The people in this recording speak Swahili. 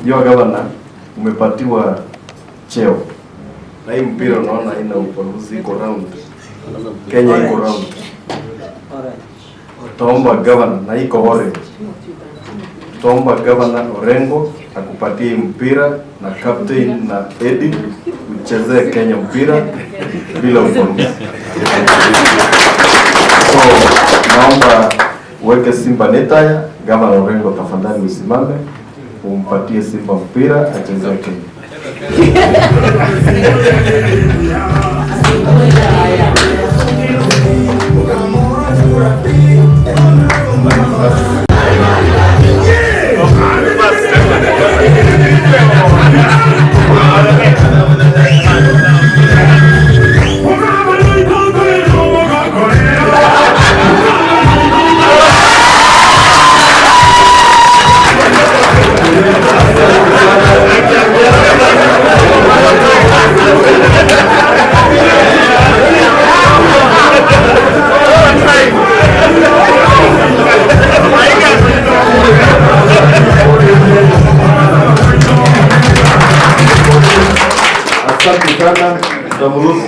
Your governor, umepatiwa cheo na hii mpira unaona haina upanuzi, iko round. Kenya iko round. Tutaomba governor na iko orange. Tutaomba Governor Orengo akupatie hii mpira na captain na Eddie, uchezee Kenya mpira bila upanuzi. So naomba uweke Simba netaya. Governor Orengo, tafadhali usimame umpatie Simba mpira achezee Kenya. Asante sana, tutamruhusu.